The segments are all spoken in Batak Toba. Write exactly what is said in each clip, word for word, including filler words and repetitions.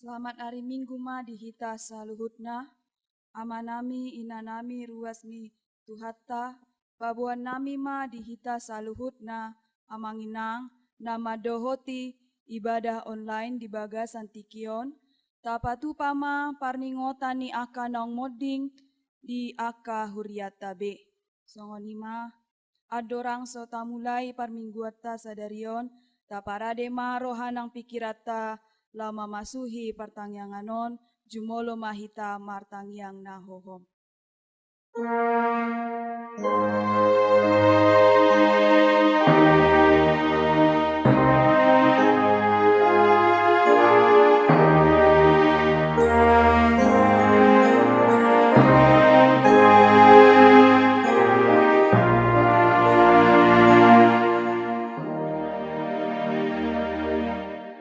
Selamat ari Minggu ma di hita saluhutna, amanami, inanami, ruas ni Tuhanta, paboannami ma di hita saluhutna, amang inang, na mandohoti ibadah online di bagasan tingki on, tapatupa ma parningotan ni angka naung monding di angka hurianta be. Songon i ma, andorang so tamulai parmingguanta sadari on, taparade ma roha nang pingkiranta, laho mamasuhi partangiangan on, jumolo ma hita martangiang na hohom.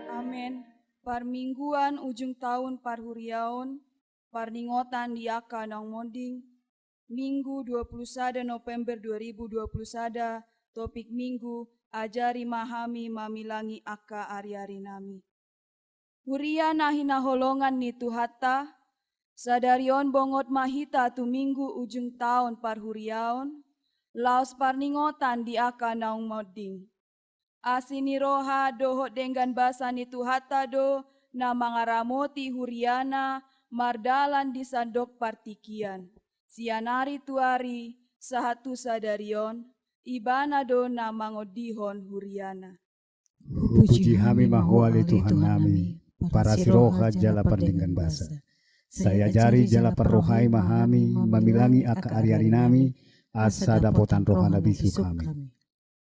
Amen. Parmingguan ujung taon parhuriaon, parningotan di angka naung monding, Minggu dua puluh sada November dua ribu dua puluh sada, topik Minggu, ajari ma hami mamilangi angka ariarinami. Huria na hinaholongan ni Tuhanta, sadari on bongot ma hita tu Minggu ujung taon parhuriaon, laos parningotan di angka naung monding. Asi ni roha dohot denggan basa ni Tuhanta do na mangaramoti huriana mardalan di sandok partingkian. Sian ari tu ari, sahat tu sadari on, Ibana do na mangondihon huriana. Puji hami ma Ho ale Tuhannami, parasi roha jala pardenggan basa. Sai ajari jala parrohai ma hami mamilangi angka ariarinami, asa dapotan roha na bisuk hami.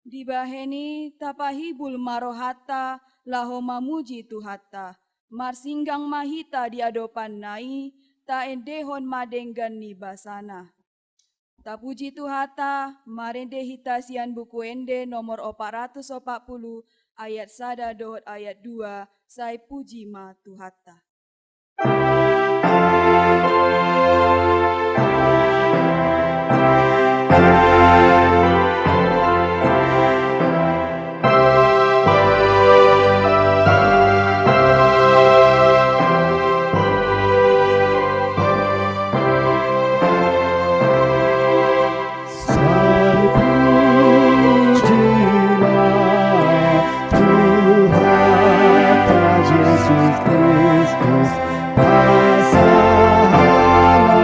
Dibahen i tapahibul ma rohanta laho mamuji Tuhanta, marsinggang ma hita di adopanna i, taendehon ma denggan ni basana. Tapuji Tuhanta, marende hita sian Buku Ende nomor opat ratus opat puluh, ayat sada dohot ayat dua, sai puji ma Tuhanta. Sai puji ma Tuhanta Jesus Kristus, pasahat ma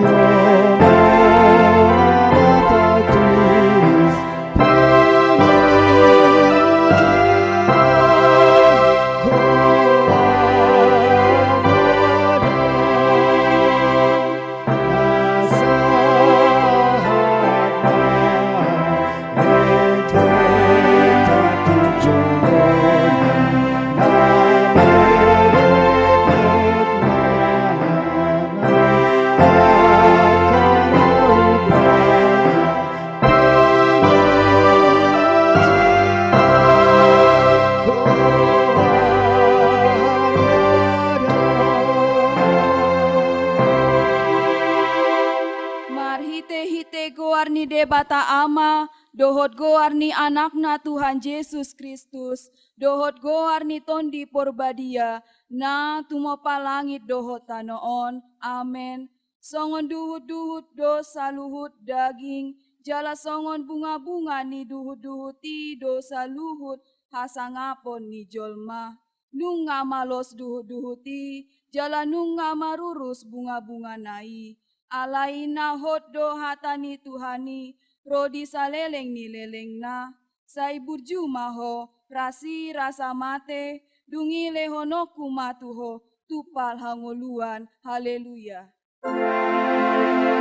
lomo na patulus, pamujian goar na dao. Marhitehite goar ni Debata Ama, dohot goar ni Anakna Tuhan Jesus Kristus, dohot goar ni Tondi Porbadia, na tumompa langit dohot tano on. Amen. Songon duhutduhut do saluhut daging, jala songon bungabunga ni duhutduhut i do saluhut hasangapon ni jolma. Nunga malos duhutduhut i, jala nunga marurus bungabungana i. Alai na hot do hata ni Tuhan i, ro di saleleng ni lelengna. Sai burju ma ho, rasi rasa mate, dung i lehononku ma tu ho tumpal hangoluan. Haleluya. Haleluya,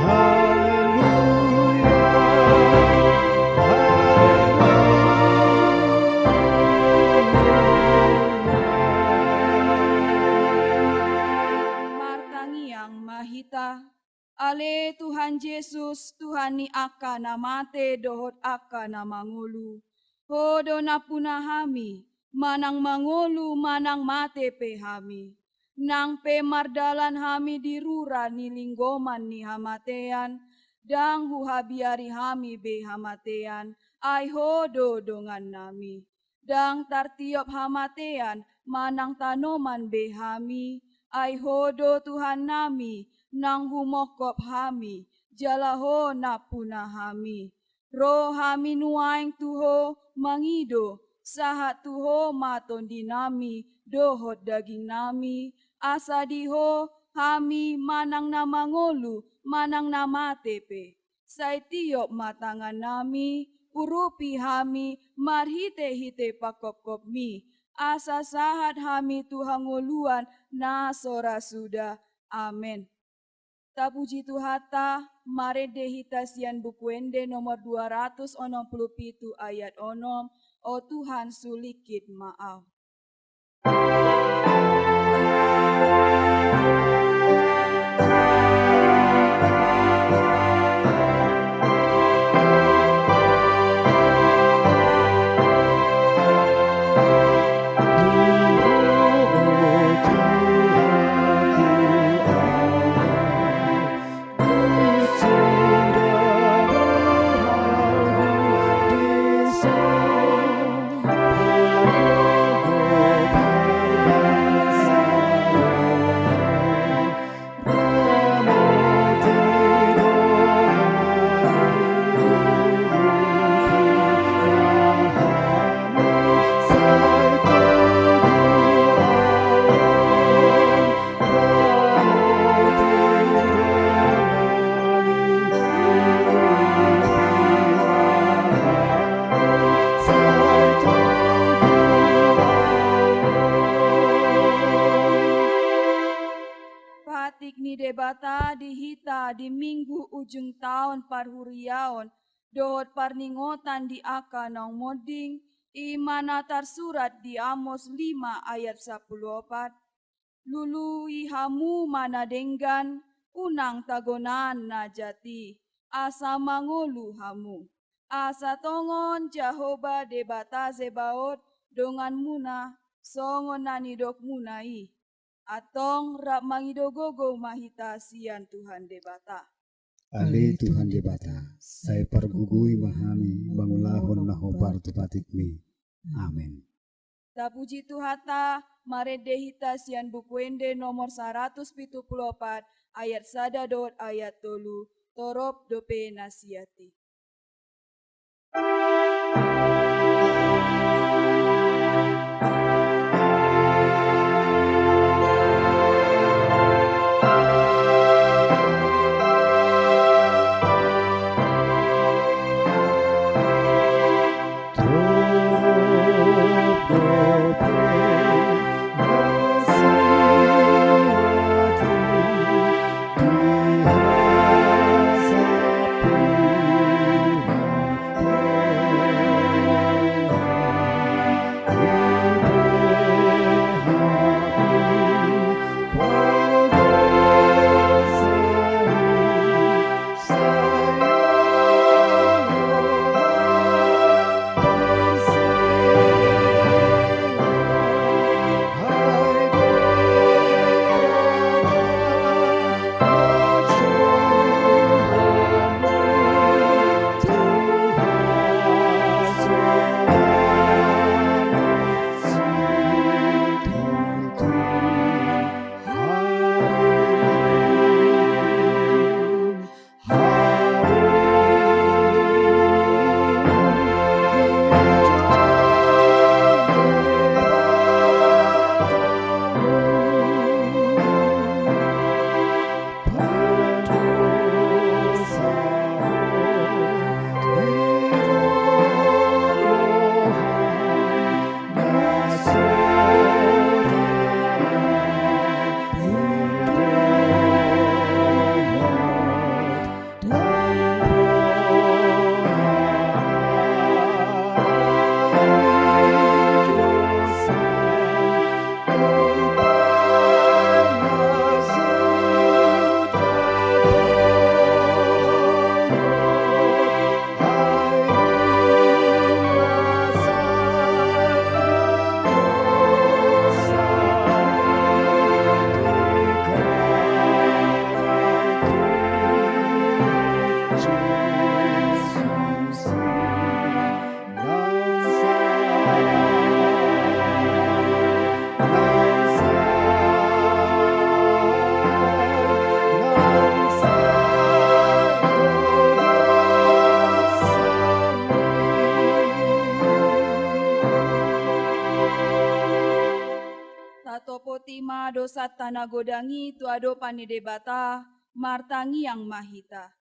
haleluya, haleluya. Martangiang ma hita. Ale Tuhan Jesus, Tuhan ni angka na mate dohot angka na mangolu. Ho do nampuna hami, manang mangolu manang mate pe hami. Nang pe mardalan hami di rura ni linggoman ni hamatean, ndang huhabiari hami be hamatean, ai Ho do dongannami. Ndang tartiop hamatean manang tanoman be hami, ai Ho do Tuhannami, naung humongkop hami, jala Ho nampuna hami. Ro hami nuaeng tu Ho mangido, sahat tu Ho ma tondinami dohot dagingnami, asa di Ho hami manang na mangolu manang na mate pe. Sai tiop ma tangannami, urupi hami marhitehite pangkopkopmi, asa sahat hami tu hangoluan na so ra suda. Amen. Tapuji Tuhanta, marende hita sian Buku Ende nomor dua ratus onom pulu pitu ayat onom. O Tuhan, sulingkit ma ahu. Patik ni Debata di hita di Minggu ujung taon parhuriaon dohot parningotan di angka naung monding, i ma na tarsurat di Amos lima ayat sampulu opat. Lului hamu ma na denggan, unang tagonan na jat i, asa mangolu hamu. Asa tongon Jahowa Debata Zebaot donganmuna, songon na nidokmuna i. Antong rap mangido gogo ma hita sian Tuhan Debata. Ale Tuhan Debata, sai pargogoi ma hami mangulahon na hombar tu patikmi. Amen. Tapuji Tuhanta, marende hita sian Buku Ende nomor saratus pitu pulu opat, ayat sada dohot ayat tolu, torop dope na siat i. hata na godang i tu adopan ni Debata, martangiang ma hita.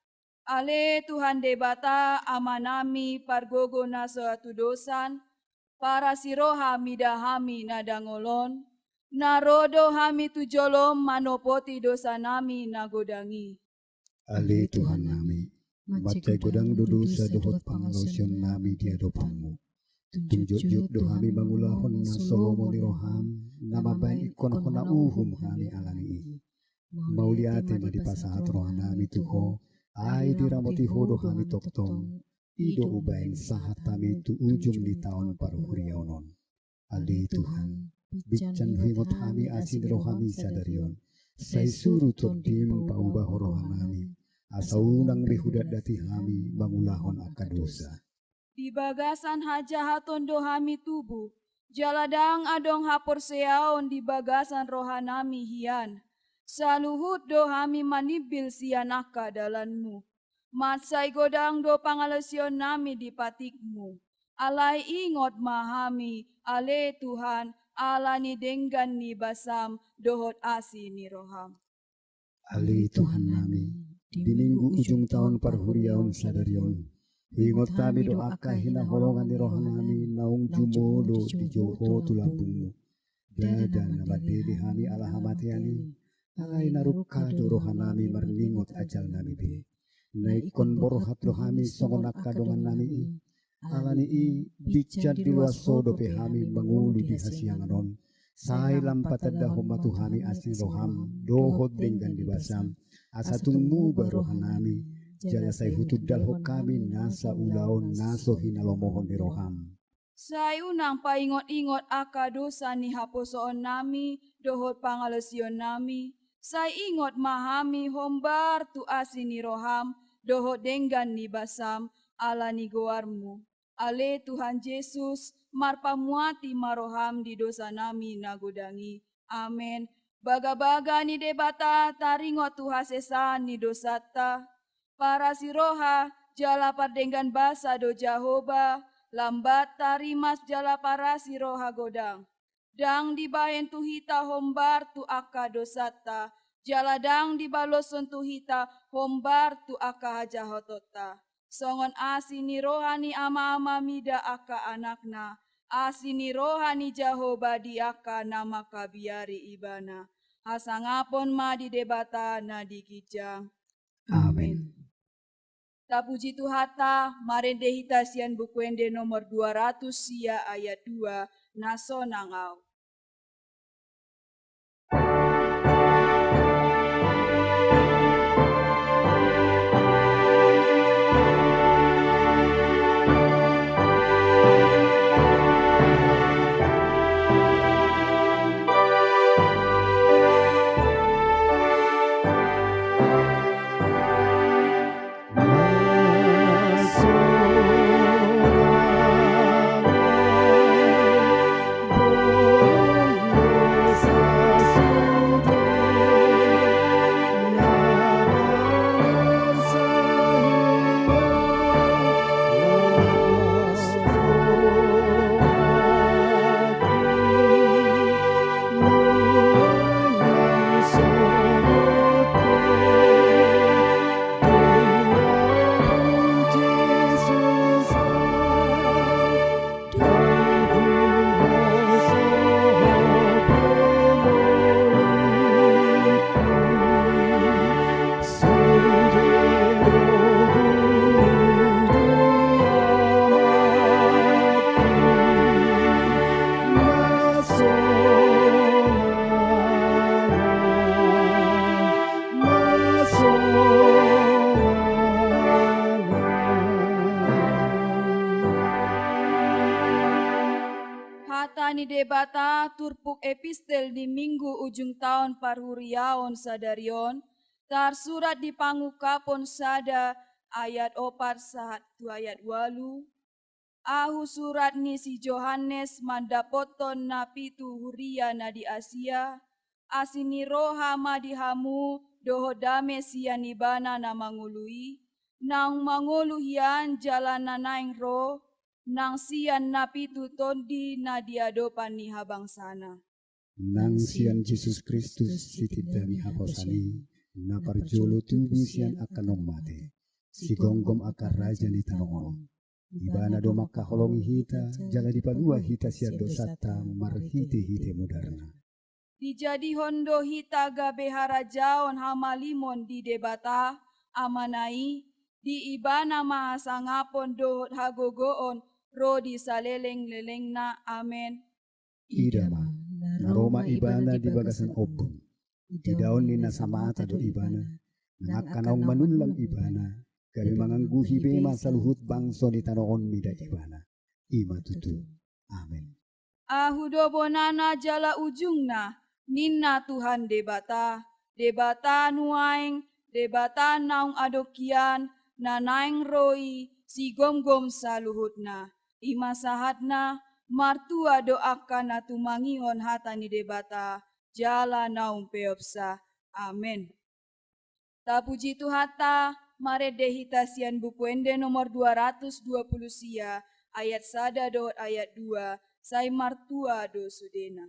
Ale Tuhan Debata, Amanami, pargogo na so hatudosan, parasi roha mida hami na dangol on, na ro do hami tu jolom manopoti dosanami na godang i. Ale Tuhannami, mansai godang do dosa dohot pangalaosionnami di adopanmu. Tung jotjot do hami mangulahon na so lomo ni roham, na mambahen ingkon hona uhum hami alani i. Mauliate ma dipasahat rohanami tu ho, ai diramoti ho do hami tongtong, i do umbahen sahat hami tu ujung ni taon parhuriaon on. Ale Tuhan, bincan huingot hami asi ni rohami sadari on. Sai suru tondim paubahon rohanami, asa unang be hudatdati hami mangulahon angka dosa. Di bagasan hajahaton do hami tubu, jala ndang adong haporseaon di bagasan rohanami hian. Saluhut do hami manimbil sian angka dalanmu. Mansai godang do pangalaosionnami di patikmu. Alai ingot ma hami, ale Tuhan, ala ni denggan ni basam dohot asi ni roham. Ale Tuhannami, di minggu ujung taon parhuriaon sadari on, huingot hami do angka hinaholongan ni rohanami naung jumolo dijou ho tu lambungmu. Ndada na mandele hami ala hamatean i, alai na rungka do rohanami marningot ajalnami be. Na ingkon borhat do hami songon angka dongannami i. Alani i, bincan di loas ho dope hami mangolu di hasiangan on. Sai lam patandahon ma tu hami asi ni roham dohot denggan ni basam, asa tung muba rohanami, jala sai hutundalhon hami nasa ulaon na so hinalomohon ni roham. Sai unang paingot-ingot angka dosa ni haposoonnami dohot pangalaosionnami, sai ingot ma hami hombar tu asi ni roham dohot denggan ni basam ala ni goarmu. Ale Tuhan Jesus, marpamuati ma roham di dosanami na godang i. Amen. Bagabaga ni Debata taringot tu hasesaan ni dosanta. Parasi roha jala pardenggan basa do Jahowa, lambat tarimas jala parasi roha godang. Ndang dibahen tu hita hombar tu angka dosanta, jala ndang dibaloshon tu hita hombar tu angka hajahatonta. Songon asi ni roha ni ama-ama mida angka anakna, asi ni roha ni Jahowa di angka na mangkabiari ibana. Hasangapon ma di Debata na di ginjang. Amen. Tapuji Tuhanta, marende hita sian Buku Ende nomor dua ratus sia ayat dua, na sonang au. Hata ni Debata, turpuk epistel di Minggu Ujung Taon Parhuriaon sadari on, tarsurat di Pangungkapon sada ayat opat sahat tu ayat ualu. Ahu surat ni si Johannes mandapothon na pitu huria na di Asia, asi ni roha ma di hamu dohot dame sian Ibana na mangolu i, naung mangolu hian jala na naeng ro, nang sian na pitu tondi na di adopan ni habangsana. nang sian Jesus Kristus sitindami haposan i, na parjolo tubu sian angka naung mate, sigomgom angka raja ni tano on. Ibana do mangkaholongi hita, jala dipalua hita sian dosanta marhitehite mudarna. Dijadihon do hita gabe harajaon hamalimon di Debata, Amana i, di Ibana ma hasangapon dohot hagogoon ro di salelenglelengna. Amen. Ida ma, na ro ma Ibana di bagasan ombun. Idaon ni na samata do Ibana, nang angka naung manullang Ibana, gabe mangangguhi be ma saluhut bangso ni tano on mida Ibana. I ma tutu. Amen. Ahu do bonana jala ujungna, ninna Tuhan Debata, Debata nuaeng, Debata naung adong hian, na naeng ro i, sigomgom saluhutna. I ma sahatna, martua do angka na tumangihon hata ni Debata, jala naung peopsa. Amen. Tapuji Tuhanta, marende hita sian Buku Ende nomor dua ratus dua puluh sia, ayat sada dohot ayat dua, sai martua do sudena.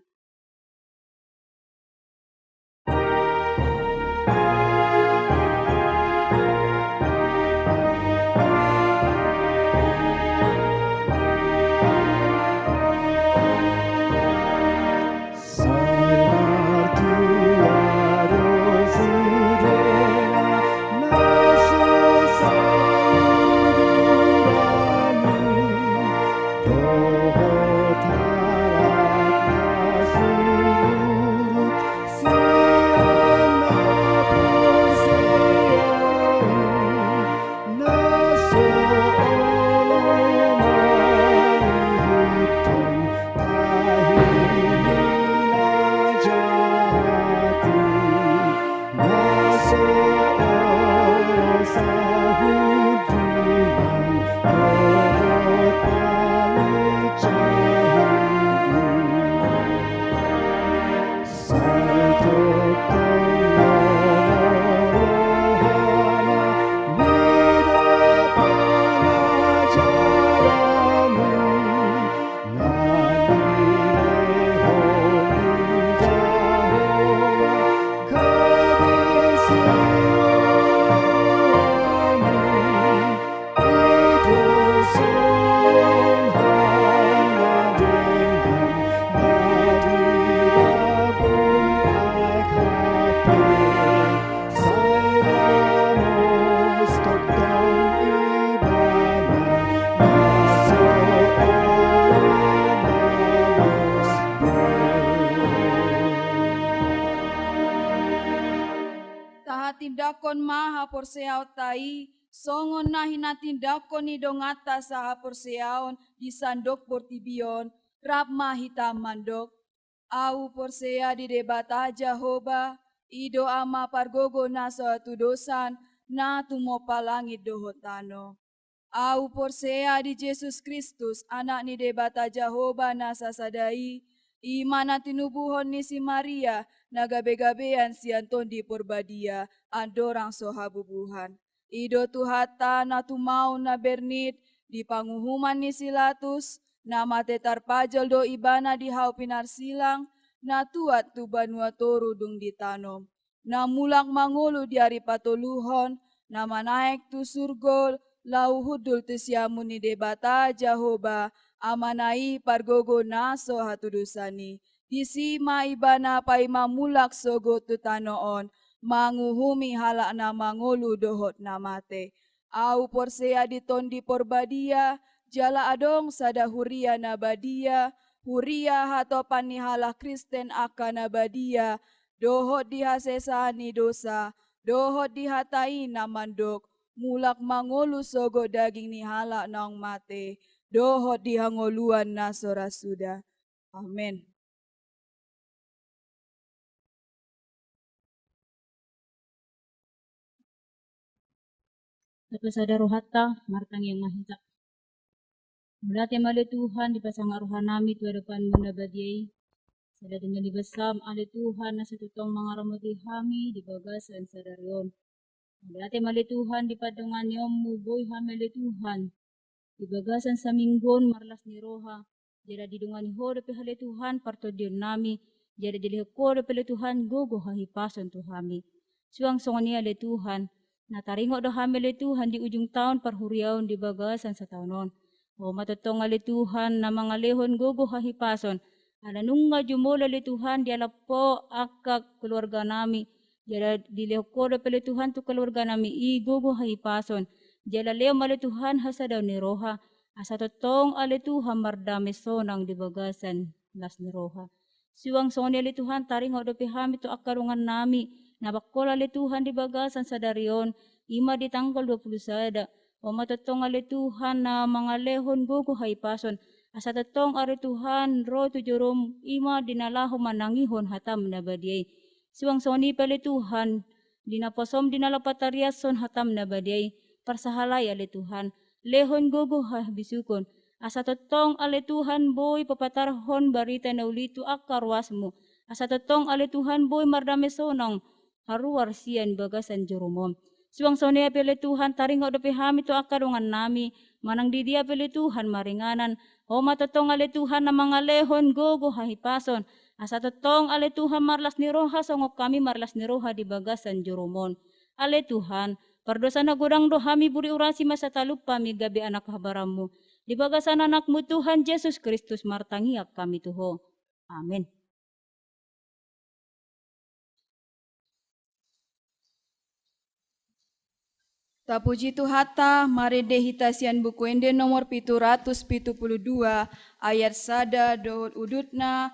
Tahatindangkon ma haporseaonta i, songon na hinatindangkon ni donganta sahaporseaon di sandok portibi on, rap ma hita mandok: Ahu porsea di Debata Jahowa, i do Ama pargogo na so hatudosan, na tumompa langit dohot tano. Ahu porsea di Jesus Kristus, Anak ni Debata Jahowa na sasada i, i ma na tinubuhon ni si Maria, na gabegabean sian Tondi Porbadia, andorang so habubuhan. I do Tuhanta na tumaon na bernit, di panguhuman ni si Latus, na mate tarpajal do Ibana di hau pinarsilang, na tuat tu banua toru dung ditanom. Na mulak mangolu di ari patoluhon, na manaek tu surgo, laho hundul tu siamun ni Debata Jahowa, Amana i pargogo na so hatudosan i. Disi ma Ibana paima mulak sogot tu tano on, manguhumi halak na mangolu dohot na mate. Ahu porsea di Tondi Porbadia, jala adong sada huria na badia, huria hatopan ni halak Kristen angka na badia, dohot di hasesaan ni dosa, dohot di hata i na mandok: Mulak mangolu sogot daging ni halak naung mate, dohot di hangoluan na so ra suda. Amen. Tapasada rohanta, martangiang ma hita. Mauliate ma ale Tuhan, dipasangap rohanami tu adopanMu na badia i. Sada denggan ni basam ale Tuhan, na so tongtong mangaramoti hami di bagasan sadari on. Mauliate ma ale Tuhan, di pandonganionMu boi hami ale Tuhan di bagasan saminggu on marlas ni roha, jala didongani Ho dope ale Tuhan partondionnami, Jala dilehon Ho dope ale Tuhan gogo hahipason tu hami. Suang songon i ale Tuhan, na taringot do hami ale Tuhan di ujung taon parhuriaon di bagasan sataon on. Ho ma tongtong ale Tuhan na mangalehon gogo hahipason, ala nunga jumolo ale Tuhan dialap Ho angka keluarga nami. Jala dilehon Ho dope ale Tuhan tu keluarga nami i gogo hahipason. Jala lehon ma ale Tuhan hasadaon ni roha, asa tongtong ale Tuhan mardame sonang di bagasan las ni roha. Suang songon i ale Tuhan, taringot dope hami tu angka dongan nami na bangkol ale Tuhan di bagasan sadari on, i ma di tanggal dua pulu sada. Ho ma tongtong ale Tuhan na mangalehon gogo hahipason, asa tongtong ale Tuhan ro tu jorom i ma di na laho manangihon hatam na badia i. Suang songon i pe ale Tuhan, di naposom di na laho patariashon hatam na badia i, parsahalai ale Tuhan, lehon gogo habisukon, asa tongtong ale Tuhan boi papatarhon barita na uli tu angka ruasmu, asa tongtong ale Tuhan boi mardame sonang haruar sian bagasan jorom on. Suang songon i pe ale Tuhan, taringot dope hami tu angka dongan nami, manang di dia pe ale Tuhan maringanan, Ho ma tongtong ale Tuhan na mangalehon gogo hahipason, asa tongtong ale Tuhan marlas ni roha songon hami marlas ni roha di bagasan jorom on. Ale Tuhan, pardosa na godang do hami, buri urasi ma asa talup hami gabe anak habaranmu. Di bagasan anakmu Tuhan Jesus Kristus martangiang hami tu Ho. Amen. Tapuji Tuhanta, marende hita sian Buku Ende nomor pitu ratus pitu pulu dua, ayat sada dohot udutna,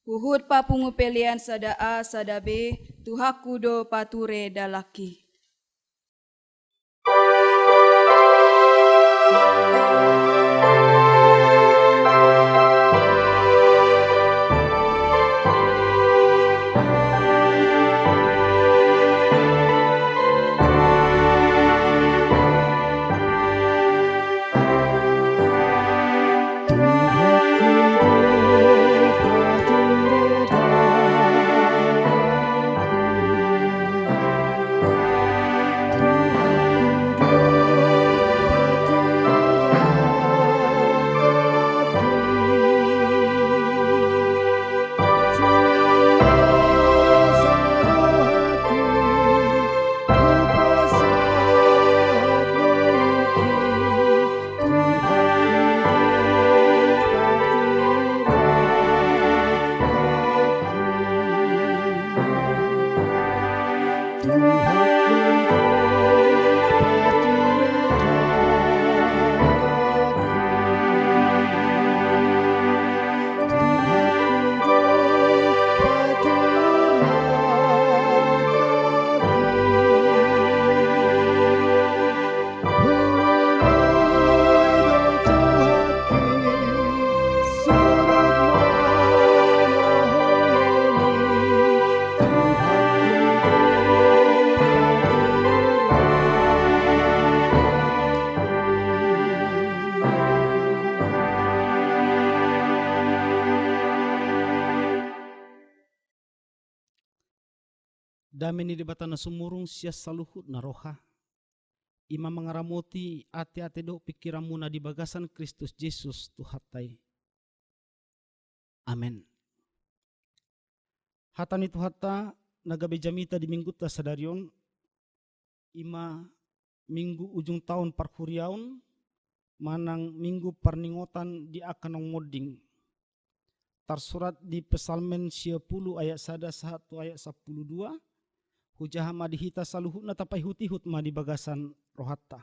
huhut papungu pelean sada A, sada B, Tuhanku do pature dalanki. Dame ni Debata na sumurung sian saluhutna roha, i ma mangaramoti ateate dohot pingkiranmuna di bagasan Kristus Jesus Tuhanta i. Amen. Hata ni Tuhanta na gabe jamita di minggunta sadari on, i ma minggu ujung taon parhuriaon, manang minggu parningotan di angka naung monding. Tarsurat di Psalmen sia pulu ayat sada sahat tu ayat sampulu dua, hujaha ma di hita saluhutna tapaihutihut ma di bagasan rohanta.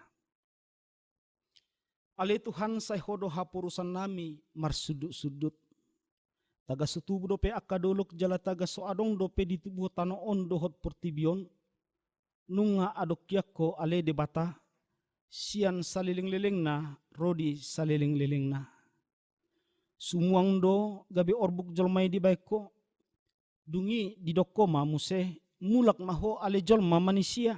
Ale Tuhan, sai Ho do haporusannami marsundutsundut. Tagan so tubu dope angka dolok jala tagan so adong dope di tubuhon tano on dohot portibi on, nunga adong hian Ho ale Debata, sian salelenglelengna ro di salelenglelengna. Sumuang do gabe orbuk jolma i dibahen Ho. Dung i didok Ho ma muse, mulak ma ho ale jolma manisia.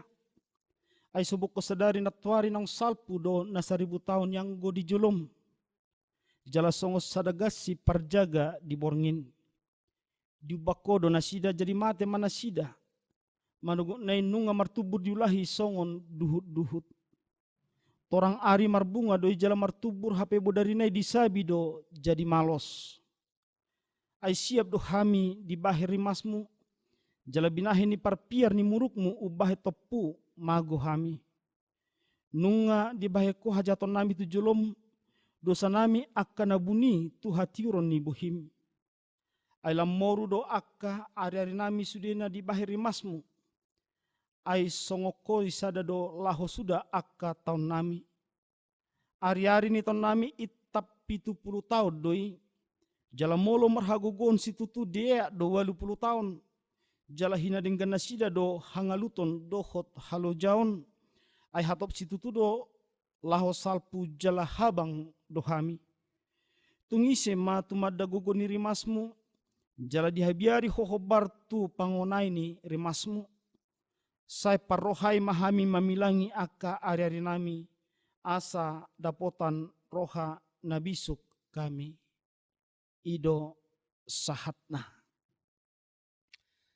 Ai so bungkon sadari nantoari naung salpu do na saribu taon i anggo di jolom. Jala songon sada gansi parjaga di borngin. Diumbak Ho do nasida, jadi mate ma nasida. Manogot na i nunga martumbur diulahi songon duhutduhut. Torang ari marbunga do i jala martumbur, hape bodari na i disabi do jadi malos. Ai siap do hami dibahen rimasmu, jala binahen ni parpiar ni murukmu umbahen tompu mago hami. Nunga dibahen ho hajahatonnami tu jolom, dosanami angka na buni tu hatiuron ni bohim. Ai lam moru do angka ariarinami sude na dibahen rimasmu. Ai songon hori sada do laho suda angka taonnami. Ariari ni taonnami intap pitu pulu taon do i. Jala molo marhagogoon situtu dieak do ualu pulu taon. Jala hinadenggan nasida do hangaluton dohot halojaon. Ai hatop situtu do laho salpu jala habang do hami. Tung ise ma tumanda gogo ni rimasmu, jala dihabiari ho hombar tu pangonai ni rimasmu. Sai parrohai ma hami mamilangi angka ariarinami, asa dapotan roha na bisuk hami. I do sahatna.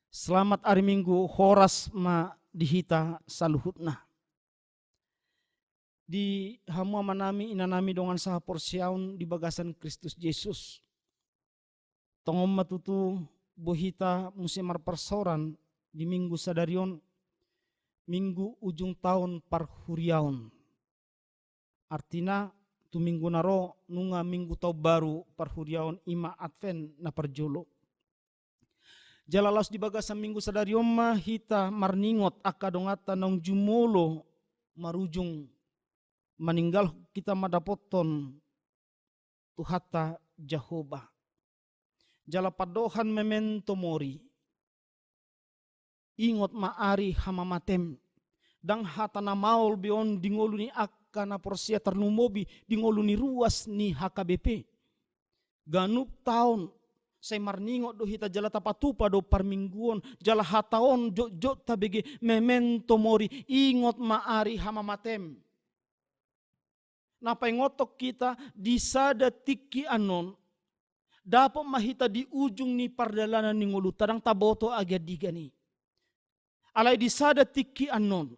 Selamat ari Minggu, horas ma di hita saluhutna. Di hamu amanami, inanami dongan sahaporseaon di bagasan Kristus Jesus. Tongon ma tutu boi hita muse marparsaoran di Minggu sadari on, Minggu ujung taon parhuriaon. Artina, tu Minggu na ro nunga Minggu Taon Baru parhuriaon, i ma Advent na parjolo. Jala laos di bagasan Minggu sadari on ma hita marningot angka donganta naung jumolo marujung maninggalhon hita mandapothon Tuhanta Jahowa. Jala pandohan memento mori. Ingot ma ari hamamatem. Ndang hata na maol be on di ngolu ni angka na porsea, tarlumobi di ngolu ni ruas ni H K B P. Ganup taon sai marningot do hita jala tapatupa do parmingguon, jala hata on jotjot tabege, memento mori, ingot ma ari hamamatem. Na paingothon hita di sada tingki annon, dapot ma hita di ujung ni pardalanan ni ngolunta, ndang taboto agia digan i. Alai di sada tingki annon,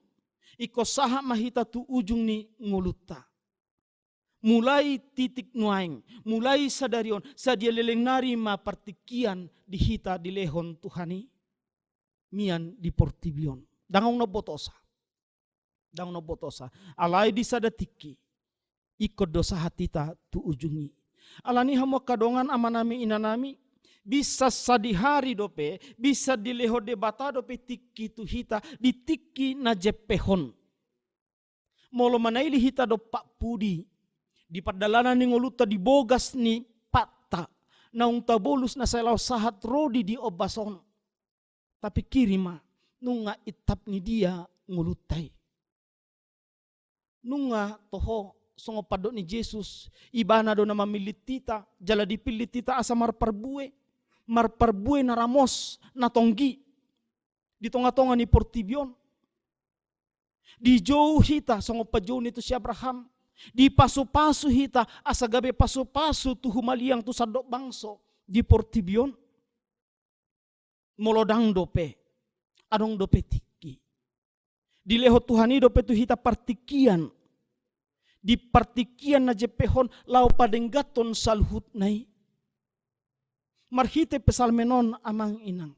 ingkon sahat ma hita tu ujung ni ngolunta. Mulai titik nuaeng, mulai sadari on, sadia leleng nari ma partingkian di hita dilehon Tuhan i mian di portibi on. Ndang adong na umbotosa. Ndang adong na umbotosa. Alai di sada tingki, ingkon do sahat hita tu ujung i. Alani i hamu angka dongan, amanami, inanami, bisa sadihari dope, bisa dilehon Debata dope tingki tu hita di tingki na jempek on. Molo manaili hita dompak pudi di pardalanan ni ngolunta, di bogas ni patta naung tabolus na sai laos sahat ro di, di ombas on. Tapikiri ma, nunga intap ni dia ngolunta i. Nunga toho songon pandok ni Jesus, Ibana do na mamillit hita, jala dipillit hita asa marparbue, marparbue na ramos, na tonggi di tongatonga ni portibi on. Dijou hita songon panjouon ni tusi Abraham, dipasupasu hita asa gabe pasupasu tu humaliang, tu sandok bangso di portibi on. Molo ndang dope, adong dope tingki. Dilehon Tuhan i dope tu hita partingkian. Di partingkian na jempek on laho padengganhon saluhutna i. Marhite Psalmen on, amang inang,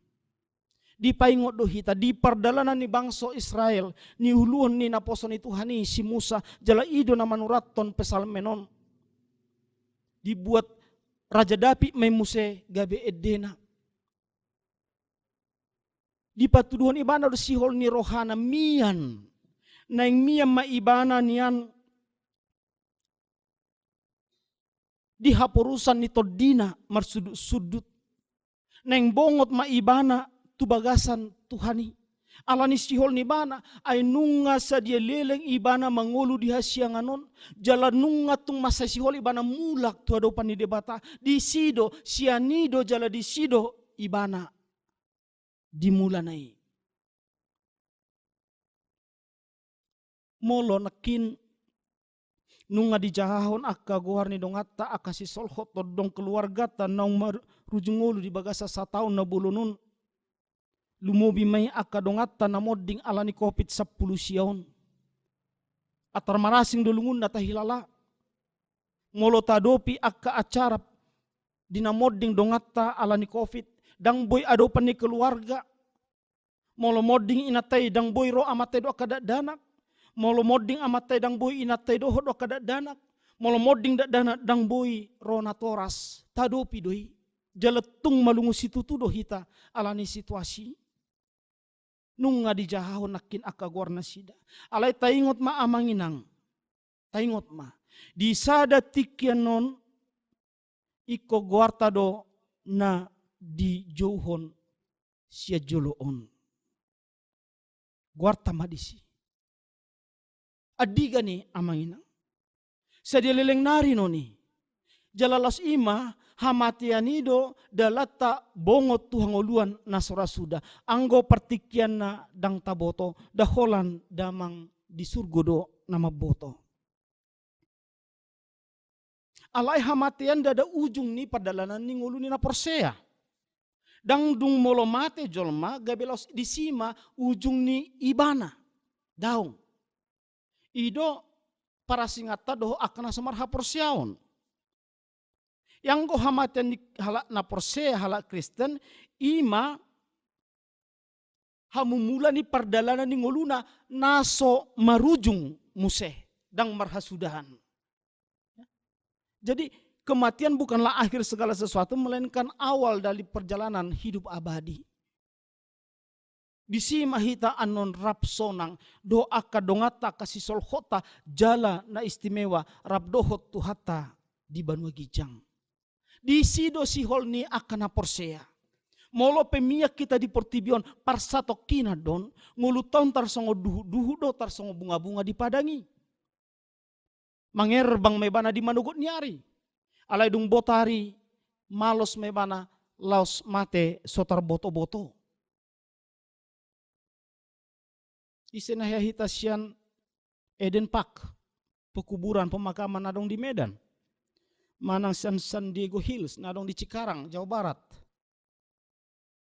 dipaingot do hita di pardalanan ni bangso Israel, niuluhon ni naposo ni Tuhan i si Musa, jala i do na manurathon Psalmen on. Dibuat Raja Daud ma i muse gabe endena. Dipatuduhon ibana do sihol ni rohana mian. Naeng mian ma ibana nian di haporusan ni tondina marsundutsundut. Naeng bongot ma ibana tu bagasan Tuhan i. Alani sihol ni ibana, ai nunga sadia leleng ibana mangolu di hasiangan on, jala nunga tung mansai sihol ibana mulak tu adopan ni Debata. Disi do, sian i do, jala disi do ibana di mulana i. Molo nangkin nunga dijahahon angka goar ni donganta, angka sisolhot tondong keluarganta naung marujung ngolu di bagasan sataon na bolon on, lumobi ma i angka donganta na monding alani covid sampulu sia on. Antar marasing do lungunna, tahilala. Molo taadopi angka acara di na monding donganta ala ni covid, ndang boi adopan ni keluarga. Molo monding inanta i, ndang boi ro amanta i dohot angka dakdanak. Molo monding amanta i, ndang boi inanta i dohot do angka dakdanak. Molo monding dakdanak, ndang boi ro natoras. Taadopi do i. Jala tung malungun situtu do hita ala ni situasi. Nunga dijahahon nangkin angka goarnasida. Alai taingot ma amang inang. Taingot ma. Di sada tingki annon, ingkon goarta do na dijouhon sian jolo on. Goarta ma disi. Andigan i amang inang. Sadia leleng nari non i. Jala laos i ma, hamatean i do dalanta bongot tu hangoluan na so ra suda. Anggo partingkianna ndang taboto, nda holan damang di surgo do na mamboto. Alai hamatean ndada ujung ni pardalanan ni ngolu ni na porsea. Ndang dung molo mate jolma, gabe laos disi ma ujung ni ibana. Daong. I do parasinganta dohot angka na so marhaporseaon. Ianggo hamatean ni halak na porsea, halak Kristen, i ma hamumula ni pardalanan ni ngoluna na so marujung muse, ndang marhasudahan. Jadi, kematian bukanlah akhir segala sesuatu, melainkan awal dari perjalanan hidup abadi. Disi ma hita annon rap sonang, dohot angka donganta, angka sisolhotta, jala na istimewa, rap dohot Tuhanta di banua ginjang. Disi do sihol ni angka na porsea. Molo pe mian hita di portibi on, parsatongkinan do on, ngolunta on tarsongon duhutduhut do, tarsongon bungabunga di padang i. Mangerbang ma ibana di manogot ni ari. Alai dung bot ari, malos ma ibana, laos mate so tarbotoboto. Ise na hea hita sian Eden Park, pekuburan pemakaman na adong di Medan. Manang sian San Diego Hills, na adong di Cikarang, Jawa Barat.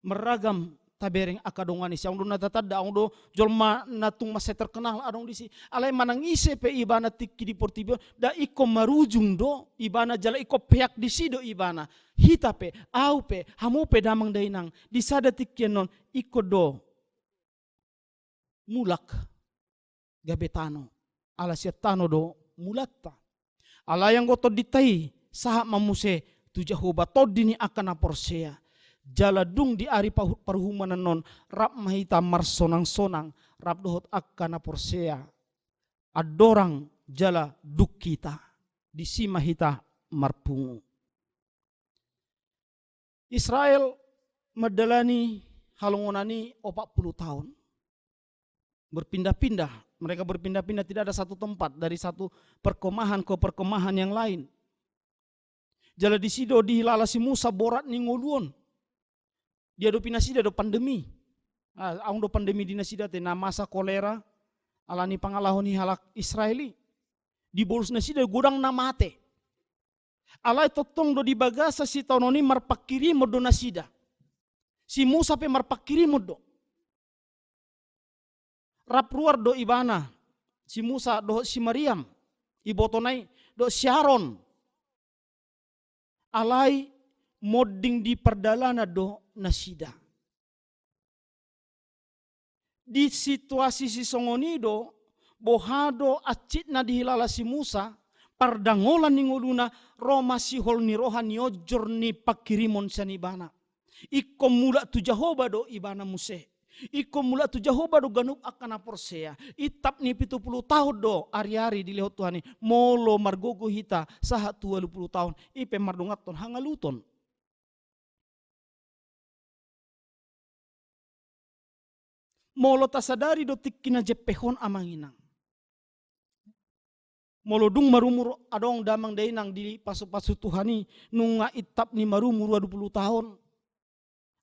Marragam tabereng angka dongan i, sian adong do na tatanda, adong do jolma na tung mansai terkenal adong disi. Alai manang ise pe ibana tingki di portibi on, nda ingkon marujung do ibana jala ingkon peak disi do ibana. Hita pe, ahu pe, hamu pe damang dainang, di sada tingki annon ingkon do mulak gabe tano. Ala sian tano do mulanta. Alai anggo tondinta i, sahat ma muse tu Jahowa, tondi ni angka na porsea. Jala dung di ari pahu-, paruhumanan on, rap ma hita marsonangsonang, rap dohot angka na porsea. Andorang jala dung hita, disi ma hita marpungu. Israel mandalani halongonan i opat puluh tahun. Berpindah-pindah, mereka berpindah-pindah, tidak ada satu tempat, dari satu perkemahan ke perkemahan yang lain. Jala disi do dihilala si Musa borat ni ngolu on. Diadopi nasida do pandemi. Ah, adong do pandemi di nasida ate, na masa kolera, ala ni pangalaho ni halak Israel i. Dibolus nasida godang na mate. Alai tongtong do di bagasan sitaonon i marpangkirimon do nasida. Si Musa pe marpangkirimon do. Rap ruar do ibana, si Musa dohot si Mariam, ibotona i, dohot si Aron. Alai monding di pardalanan do nasida. Di situasi sisongon i do, boha do hansit na dihilala si Musa, pardangolan ni ngoluna, ro ma sihol ni roha, nionjor ni pangkirimon sian ibana. Ingkon mulak tu Jahowa do ibana muse. Ingkon mulak tu Jahowa do ganup angka na porsea. Intap ni pitu puluh tahun do ariari dilehon Tuhan i. Molo margogo hita sahat tu ualu puluh tahun, i pe mardonganhon hangaluton. Molo tasadari do tingki na jempek on, amang inang. Molo dung marumur adong damang dainang dipasupasu Tuhan i, nunga intap ni marumur ualu puluh tahun.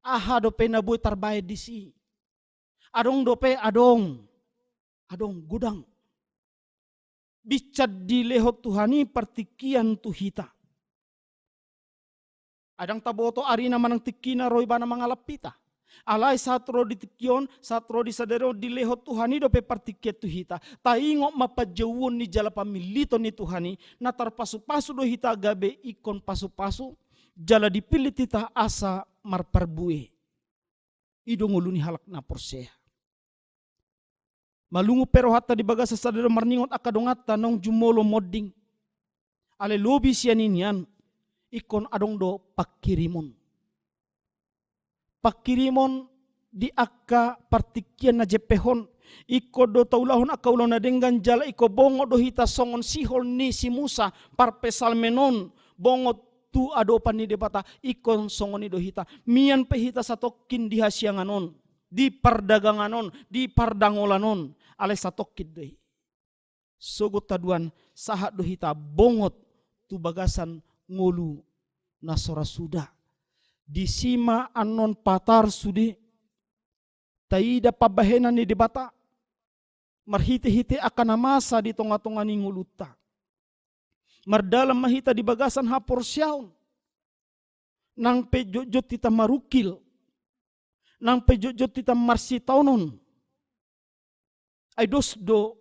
Aha dope na boi tarbaen disi? Adong dope, adong. Adong, godang. Binsan dilehon Tuhan i partingkian tu hita. Ai ndang taboto arina manang tingkina ro ibana mangalap hita. Alai sahat ro di tingki on, sahat ro di sadari on, dilehon Tuhan i dope partingkian tu hita. Taingot ma panjouon ni jala pamilliton ni Tuhan i, na tarpasupasu do hita gabe ingkon pasupasu, jala dipillit hita asa marparbue. I do ngolu ni halak na porsea. Malungun pe rohanta di bagasan sadari on marningot angka donganta naung jumolo monding. Alai lobi sian i nian, ingkon adong do pangkirimon. Pangkirimon di angka partingkian na jempek on, ingkon do taulahon angka ulaon na denggan jala ingkon bongot do hita songon sihol ni si Musa, parpsalmen on, bongot tu adopan ni Debata, ingkon songon i do hita. Mian pe hita satongkin di hasiangan on, di pardagangan on, di pardangolan on, alai satongkin do i. Sogot haduan, sahat do hita bongot tu bagasan ngolu na so ra suda. Disi ma annon patar sude taida pambahenan ni Debata marhite-hite angka na masa di tonga-tonga ni ngolunta. Mardalan ma hita di bagasan haporseaon. Nang pe jotjot hita marungkil, nang pe jotjot hita marsitaonon, ai dos do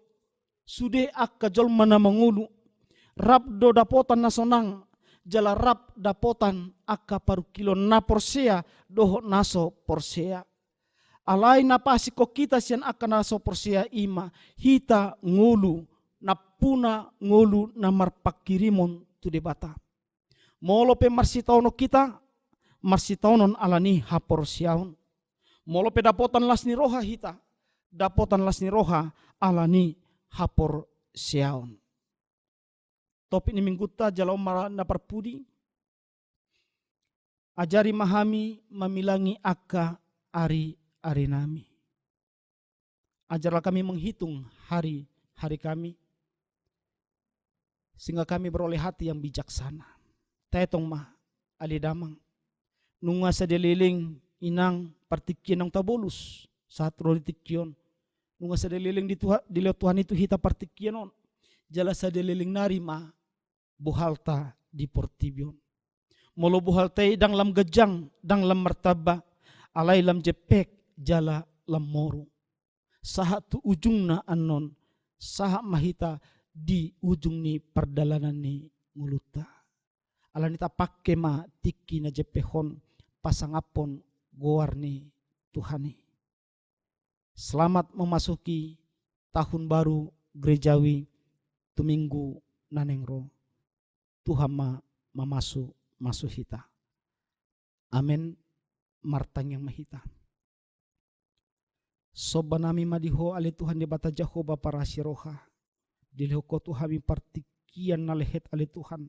sude angka jolma na mangolu. Rap do dapotan na sonang, jala rap dapotan angka parungkilon na porsea dohot na so porsea. Alai na paasingkon hita sian angka na so porsea i ma hita ngolu, nampuna ngolu na marpangkirimon tu Debata. Molo pe marsitaonon hita, marsitaonon ala ni haporseaon. Molo pe dapotan las ni roha hita, dapotan las ni roha ala ni haporseaon. Topik ni minggunta jala on ma na parpudi. Ajari ma hami mamilangi angka ari-arinami. Ajarlah kami menghitung hari-hari kami, sehingga kami beroleh hati yang bijaksana. Taetong ma, ale damang. Nunga sada leleng, inang, partingkian naung tabolus sahat ro di tingki on. Nunga sada leleng di Tuha-, dilehon Tuhan i tu hita partingkian on. Jala sada leleng nari ma bohalta di portibi on. Molo bohalta i ndang lam ganjang, ndang lam martamba, alai lam jempek jala lam moru. Sahat tu ujungna annon, sahat ma hita di ujung ni pardalanan ni ngolunta. Alani i tapangke ma tingki na jempek on pasangaphon goar ni Tuhan i. Selamat memasuki tahun baru gerejawi tu minggu na naeng ro. Tuhan ma mamasu-masu hita. Amen. Martangiang ma hita. Somba nami ma di Ho ale Tuhan Debata Jahowa parasi roha. Dilehon Ho tu hami partingkian na lehet ale Tuhan.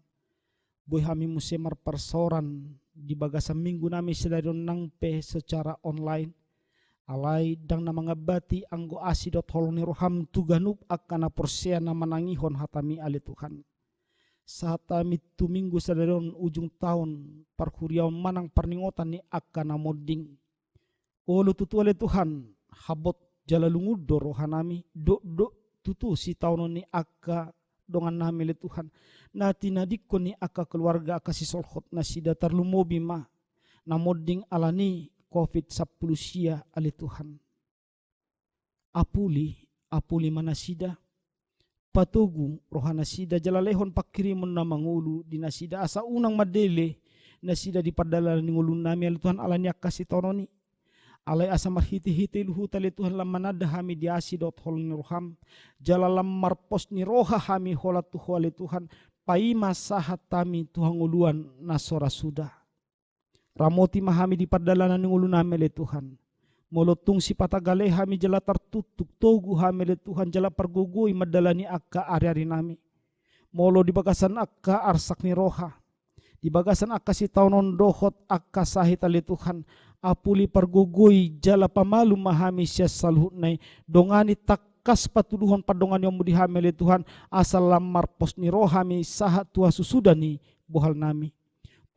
Boi hami muse marparsaoran di bagasan minggu nami sadari on nang pe secara online. Alai ndang na mangambati anggo asi dohot holong ni roham tu ganup angka na porsea na manangihon hatami ale Tuhan. Sahat hami tu minggu sadari on ujung taon parhuriaon manang parningotan ni angka na monding. Olo tutu ale Tuhan, habot jala lungun do rohanami, dokdok tutu sitaonon ni angka dongannami ale Tuhan. Na tinadingkon ni angka keluarga angka sisolhot nasida tarlumobi ma na monding alani covid sampulu sia ale Tuhan. Apuli, apuli ma nasida. Patogu rohanasida jala lehon pangkirimon na mangolu di nasida asa unang mandele nasida di pardalanan ni ngolunami ale Tuhan alani angka sitaonon i. Alai asa marhitehite luhut ale Tuhan lam mananda hami di asi dohot holong ni roham. Jala lam marpos ni roha hami holan tu Ho ale Tuhan. Paima sahat hami tu hangoluan na so ra suda. Ramoti ma hami di pardalanan ni ngolunami ale Tuhan. Molo tung sipata gale hami jala tartuktuk, togu hami ale Tuhan jala pargogoi mandalani angka ariarinami. Molo di bagasan angka arsak ni roha, di bagasan angka sitaonon dohot angka sahit ale Tuhan, apuli pargogoi jala pamalum ma hami sian saluhutna i, dongani tangkas patuduhon pandonganionmu di hami ale Tuhan, asa lam marpos ni roha hami sahat tu hasusuda ni bohalnami.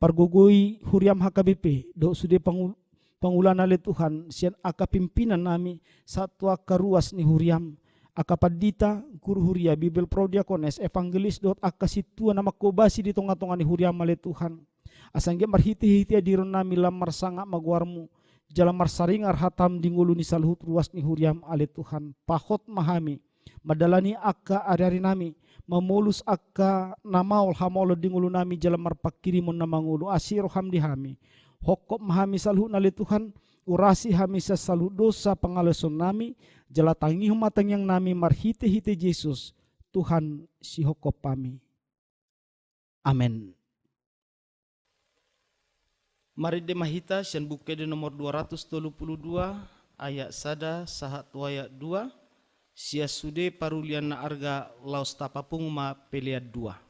Pargogoi huriam H K B P, dohot sude pangu-, pangulana ale Tuhan, sian angka pimpinannami, sahat tu angka ruas ni huriam, angka pandita, guru huria, Bibel pro diakones, evangelis, dohot angka sintua na manghobasi di tonga-tonga ni huriam ale Tuhan. Asa anggiat marhite-hite adironnami lam marsangap ma goarmu, jala marsaringar hatam di ngolu ni saluhut ruas ni huriam ale Tuhan. Pahot ma hami, mandalani angka ariarinami, mamolus angka na maol hamaolon di ngolunami jala marpanghirimon na mangolu, asi roham di hami. Hophop ma hami saluhutna ale Tuhan, urasi hami sian saluhut dosa pangalaosionnami, jala tangihon ma tangiangnami marhitehite Jesus, Tuhan sihophopnami. Amen. Marende ma hita sian Buku Ende nomor dua ratus tolu pulu dua, ayat sada sahat tu ayat dua, sian sude parulian na arga laos tapapungu ma pelean dua.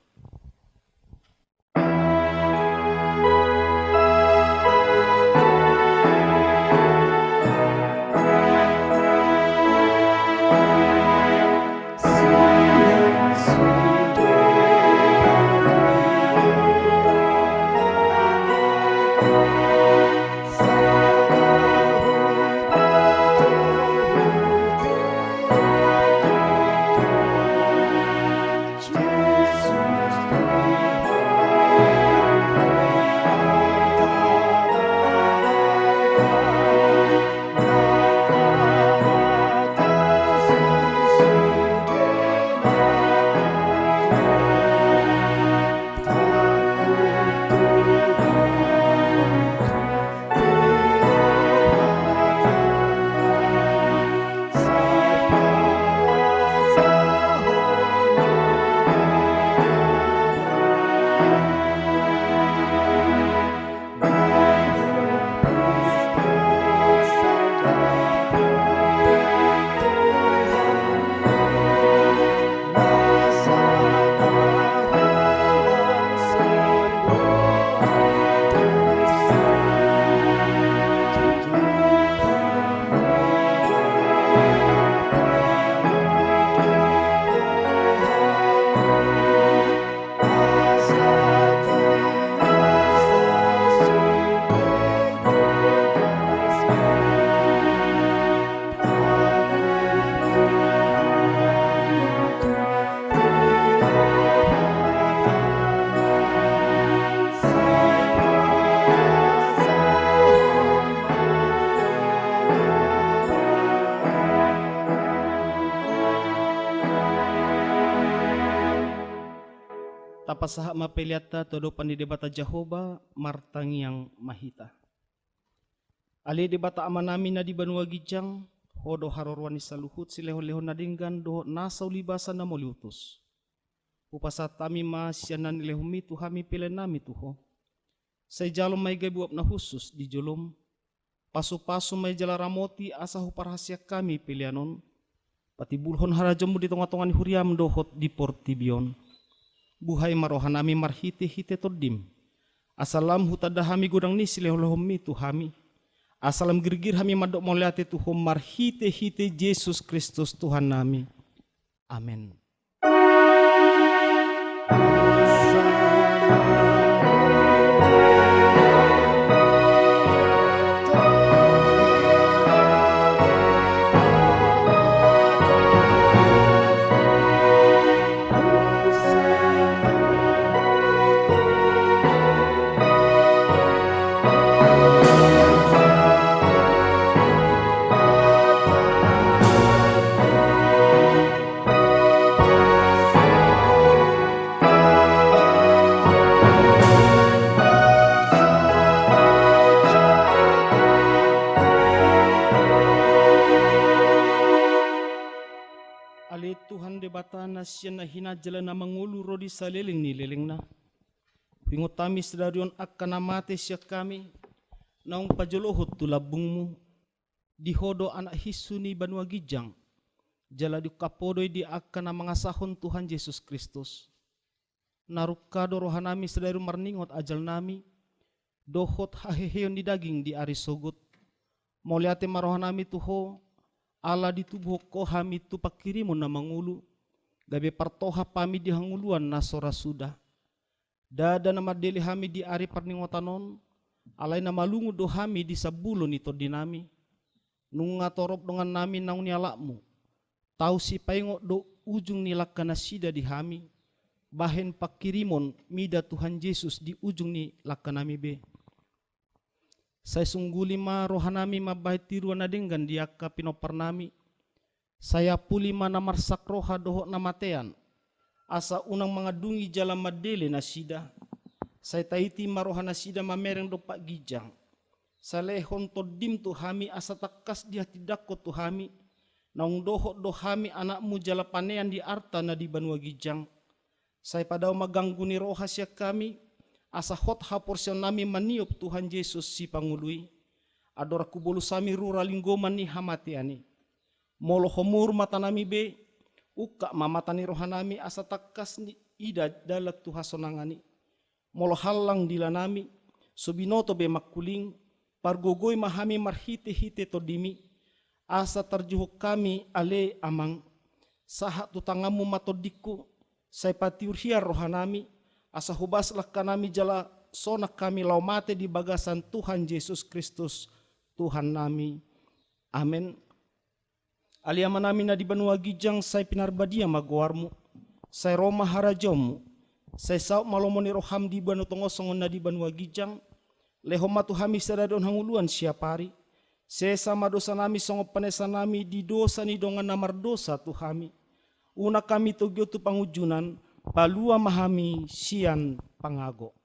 Tapasahat ma peleanta tu adopan ni Debata Jahowa, martangiang ma hita. Ale Debata Amanami na di banua ginjang, Ho do haroroan ni saluhut silehonlehon na denggan dohot nasa ulibasa na mauliutus. Hupasahat hami ma sian na nilehonmi tu hami peleannami tu Ho. Sai jalo ma i gabe uap na hushus di jolom. Pasupasu ma i jala ramoti asa huparhaseang hami pelean on, patimbulhon harajaonmu di tongatonga ni huriam dohot di portibi on. Buhai ma rohanami marhitehite Tondim, asa lam hutanda hami godang ni silehonlehonmi tu hami, asa lam girgir hami mandok mauliate tu Ho marhitehite Jesus Kristus Tuhannami. Amen. Ale Tuhan Debata na sian na hinaan jala na mangolu ro di saleleng ni lelengna. Huingot hami sadari on angka na mate sian hami, naung pajolohon tu lambungmu, di Ho do anak hinsu ni banua ginjang, jala diungkap Ho do i di angka na mangasahon Tuhan Jesus Kristus. Na rungka do rohanami sadari on marningot ajalnami, dohot haheheon ni daging di ari sogot. Mauliate ma rohanami tu Ho, ala ditubuhon Ho hami tu panghirimon na mangolu, gabe partohap hami di hangoluan na so ra suda. Ndada na mandele hami di ari parningotan on, alai na malungun do hami di sambulo ni tondinami. Nunga torop dongannami naung nialapmu. Tau sipaingot do ujung ni langkanasida di hami, bahen panghirimon mida Tuhan Jesus di ujung ni langkanami be. Sai sungguli ma rohanami mambahen tiruan na denggan di angka pinomparnami. Sai apuli ma na marsak roha dohot na matean, asa unang mangandungi jala mandele nasida. Sai taiti ma rohanasida mamereng dompak ginjang. Sai lehon Tondim tu hami asa tangkas dihatindangkon tu hami, naung dohot do hami anakmu jala panean di arta na di banua ginjang. Sai padao ma ganggu ni roha sian hami, asa hot haporseaonnami maniop Tuhan Jesus Sipangolu i. Andorang hubolus hami rura linggoman ni hamatean i. Molo homur matanami be, ungkap ma mata ni rohanami asa tangkas ni ida dalan tu hasonangan i. Molo hallang dilanami, so binoto be mangkuling, pargogoi ma hami marhitehite Tondimi, asa tarjuhuk hami ale Amang, sahat tu tanganmu ma tondingku, sai patiur hian rohanami, asa hobas langkanami jala sonang hami laho mate di bagasan Tuhan Jesus Kristus, Tuhannami. Amen. Ale Amanami na di banua ginjang, sai pinarbadia ma goarmu, sai ro ma harajaonmu, sai saut ma lomo ni roham di banua tonga on songon na di banua ginjang. Lehon ma tu hami sadari on hangoluan siapari. Sesa ma dosanami songon panesanami di dosa ni dongan na mardosa tu hami. Unang hami togihon tu pangunjunan, palua ma hami sian pangago.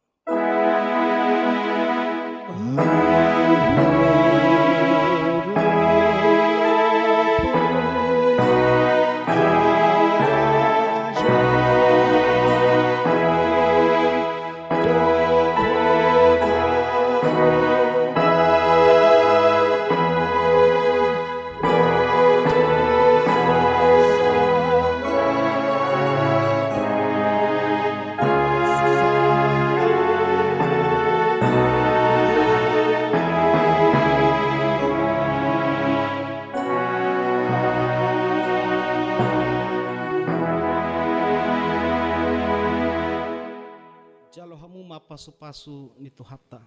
Jalo hamu ma pasupasu ni Tuhanta.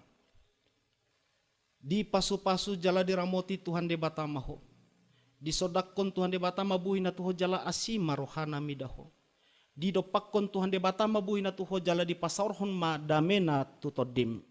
Dipasupasu jala diramoti Tuhan Debata ma ho. Disondangkon Tuhan Debata ma buhina tu ho jala asi ma rohana mida ho. Didompakkon Tuhan Debata ma buhina tu ho jala dipasaorhon ma damena tu tondim.